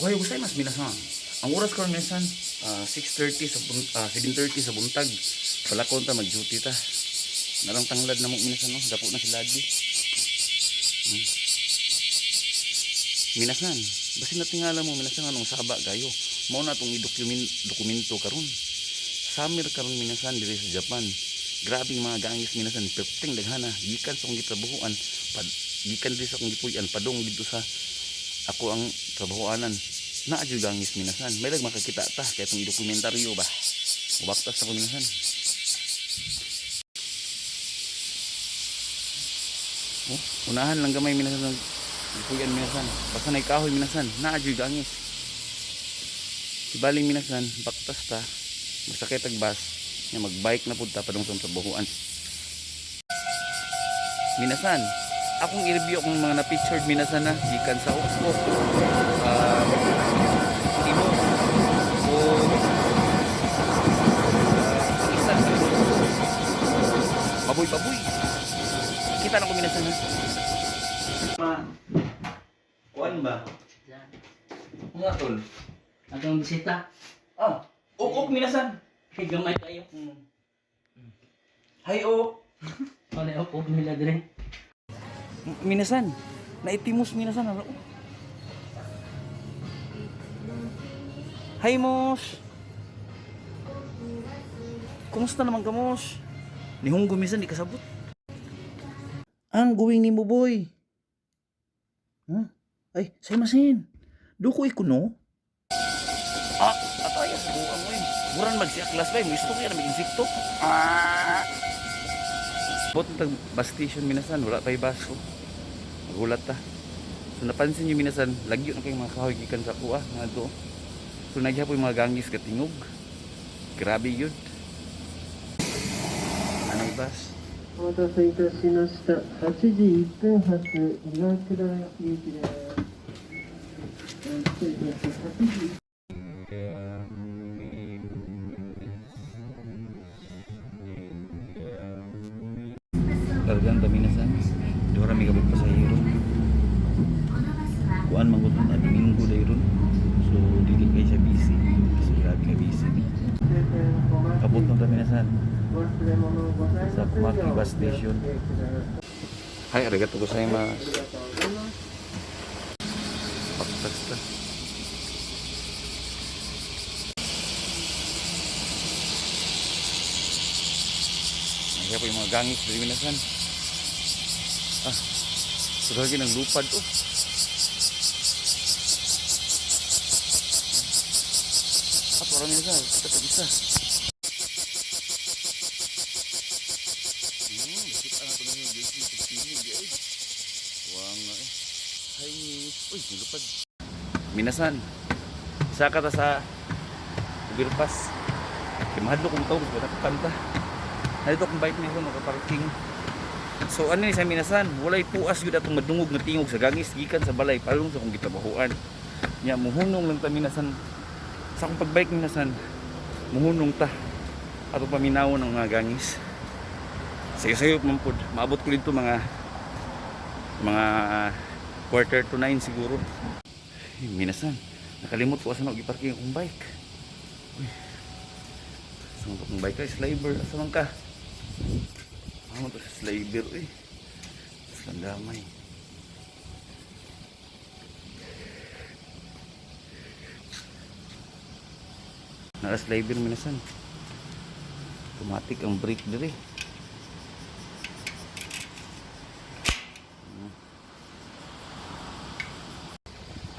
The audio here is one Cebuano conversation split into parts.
Ohayo gozaimasu minasan. Ang oras karon minasan, 6:30 sa 7:30 sa buntag. Palakon ta mag-duty ta. Narang tanglad na mo minasan no, dapo na si Ladi. Minasan, basin natingala mo minasan anong saba kayo. Mao na atong i-document dokumento karon. Summer karon minasan diri sa Japan. Grabe mga gangis minasan, perting daghana gikan sa akong gitrabahoan, pad, gikan diri sa akong gipuy-an padung didto sa ako ang trabahoanan. Naa jud gangis minasan. May lag makakita ta kay itong dokumentaryo ba. Mubaktas ako minasan. Oh, unahan lang gamay minasan ng gipuy-an minasan. Basta nay kahoy minasan, naa jud gangis. Tibaling minasan, baktas ta. Magsakay tag bus, nya magbike na pud ta padung sa trabahoan. Minasan, akong i-review akong mga na-pictured minasan na gikan sa Okok, Imo, o isa baboy-baboy. Kita na ko minasan ha. Ma, kuan ba? Mga tol. Atong bisita. Ah, ok minasan. Kay gamay kayo. Hi ok. Wala ok nila dire. Minasan. Naitimos minasan. Ano? Hi Mos. Kumusta naman ka Mos? Nihunggo minsan di kasabot. Ang going nimo boy. Huh? Ay, say masin. Duko ikuno. Ah, ataya sa buang mo eh. Muran magsiaklas ba? Mo istorya na may insekto. Ah. Bot tag bus station minasan, wala pa'y bus. Oh. Magulat ta. So napansin niyo minasan, lagyo na kayong mga kahoy gikan sa kuha, mga do. So nagyapoy mga gangis katingog. Grabe yun. Anong bus? お待たせいたしました。8時1分発、岩倉行きです。失礼しました。8時 Kargan ta minasan. Duha ra mi kabuk pasahero. Kuan man gud na Domingo dayron. So dili kay siya busy. So grabe ka busy. Kabot na ta minasan. Sa Kumaki Bus Station. Hi, arigato gozaimasu. Paktas ta. Ayan po yung mga gangis diri minasan. Ah, sudah lagi ng lupad oh. Ah, parang minsan, kita tak bisa. Nakita na ko na yung JC, pagtingin, di ay. Wang nga eh. Hi, miss. Uy, nilupad. Minasan. Isa ka ta sa Ubirpas. Kay mahadlok kong tawag, wala ka kanta. Nandito akong bike minsan, nakaparking. So ano ni sa minasan, walay puas gyud atong madungog nga tingog sa gangis gikan sa balay palong sa akong gitabahuan. Nya muhunong lang ta minasan sa akong pagbike minasan. Muhunong ta ato paminawon ang mga gangis. Sayo-sayo man pud. Maabot ko dito mga 8:45 siguro. Ay, minasan, nakalimot ko asa na giparking akong bike. Uy. Asa man to akong bike ay sliver, asa man ka? Ano to sa sliver eh. Sa damay. Nara sliver minasan. Automatic ang brake dire.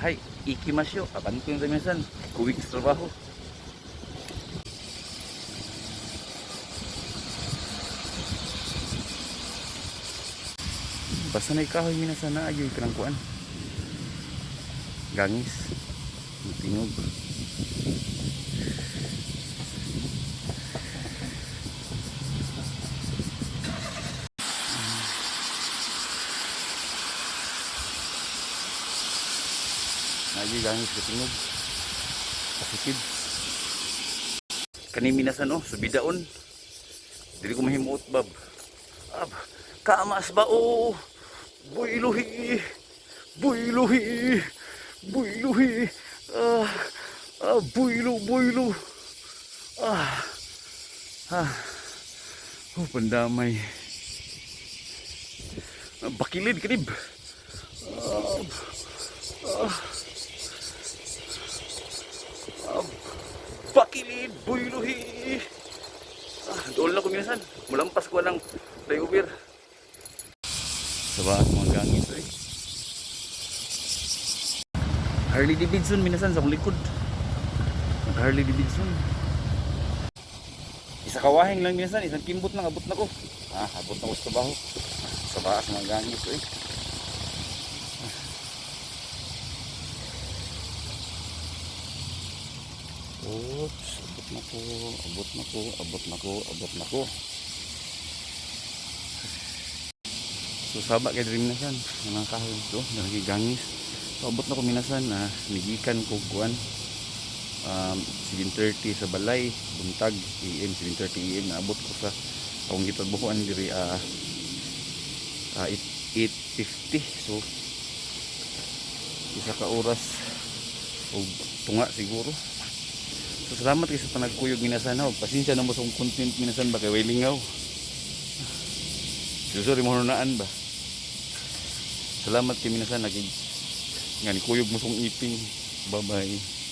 Hay, ikimasyo. Apan ko yung minasan. Kuwing sa trabaho. Basta na ikahoy minasan na ayoy kanang kuan. Gangis. Tingog. Nayoy gangis katingog. Pasikid. Kani minasan oh, subidaon. Dili ko mahimuot bab. Ab, kamas ba oh? Builuhi. Builuhi. Builuhi. Ah, buylo, buylo. Ah. Ah. Oh, pandamay. Ah, bakilid, kanib. Ah. Ah. Ah, bakilid, buylohi. Ah, dool na ko minasan. Mulampas ko lang flyover. Sa baas mga gangis eh. Harley Davidson minasan sa akong likod. Naka Harley Davidson. Isa kawahing lang minasan, isang kimbot lang abot na ko. Ah, abot na ko sa trabaho. Sa baas mga gangis eh. Oops, abot na ko, abot na ko, abot na ko, abot na ko. So saba kay diri minasan, mga kahoy to, nagigangis. So abot na ko minasan na nigikan ko kuan. 7:30 sa balay, buntag AM 7:30 AM naabot ko sa akong gitrabahoan diri 8:50. So isa ka oras og tunga siguro. So salamat kay sa panagkuyog minasan ha. Pasensya na mo sa akong content minasan ba kay way lingaw. So sorry mo naan ba. Salamat kay minasan naging nga nikuyog mo sa akong iping. Bye bye.